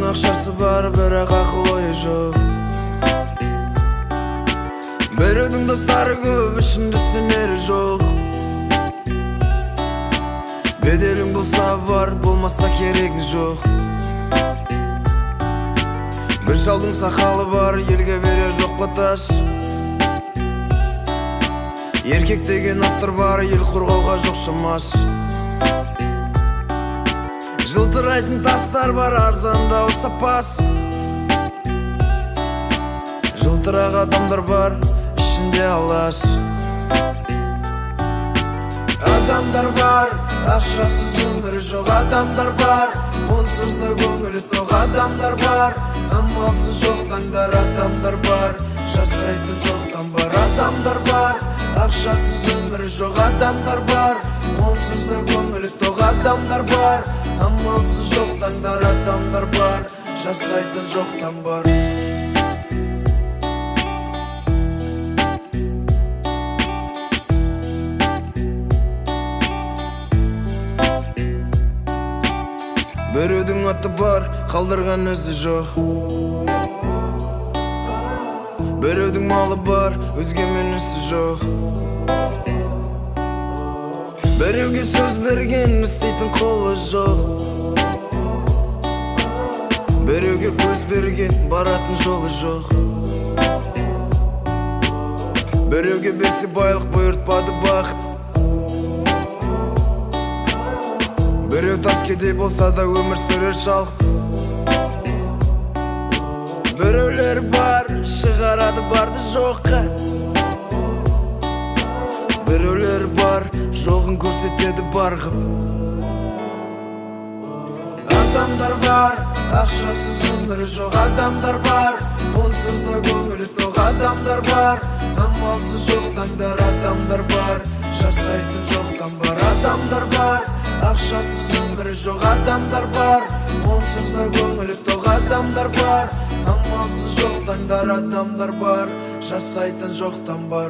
Ақшасы бар, бірақ ақыл ойы жоқ. Біреудің достары көп, ішінде сенері жоқ. Беделің болса бар, болмаса керегің жоқ. Бір шалдың сақалы бар, елге берер жоқ батас. Еркек деген аттар бар, ел қорғауға жоқ шамасы. Жылтырайтын тастар бар, арзандау сапасы. Жылтырақ адамдар бар, ішінде алас. Адамдар бар, ақшасыз өмірі жоқ адамдар бар, онсыз да көңілі тоқ адамдар бар, амалсыз жоқ таңдар адамдар бар, жасайтын жоқтан бар адамдар бар, ақшасыз өмірі жоқ адамдар бар, онсыз да көңілі тоқ адамдар бар, амалсыз жоқ таңдар адамдар бар, жасайтын жоқтан бар. Біреудің аты бар, қалдырған ізі жоқ. Біреудің малы бар, өзгемен ісі жоқ. Біреуге сөз берген, істейтін қолы жоқ. Біреуге көз берген, баратын жолы жоқ. Біреуге берсе байлық, бұйыртпады бақыт. Біреу тас кедей болса да өмір сүрер шалқып. Біреулер бар, шығарады барды жоққа. Біреулер бар, жоғын көрсетеді бар қып. Адамдар бар, ақшасыз өмірі жоқ адамдар бар, онсыз да көңілі тоқ адамдар бар, амалсыз жоқ таңдар адамдар бар, жасайтын жоқтан бар адамдар бар, ақшасыз өмірі жоқ адамдар бар, онсыз да көңілі тоқ адамдар бар, амалсыз жоқ таңдар адамдар бар, жасайтын жоқтан бар.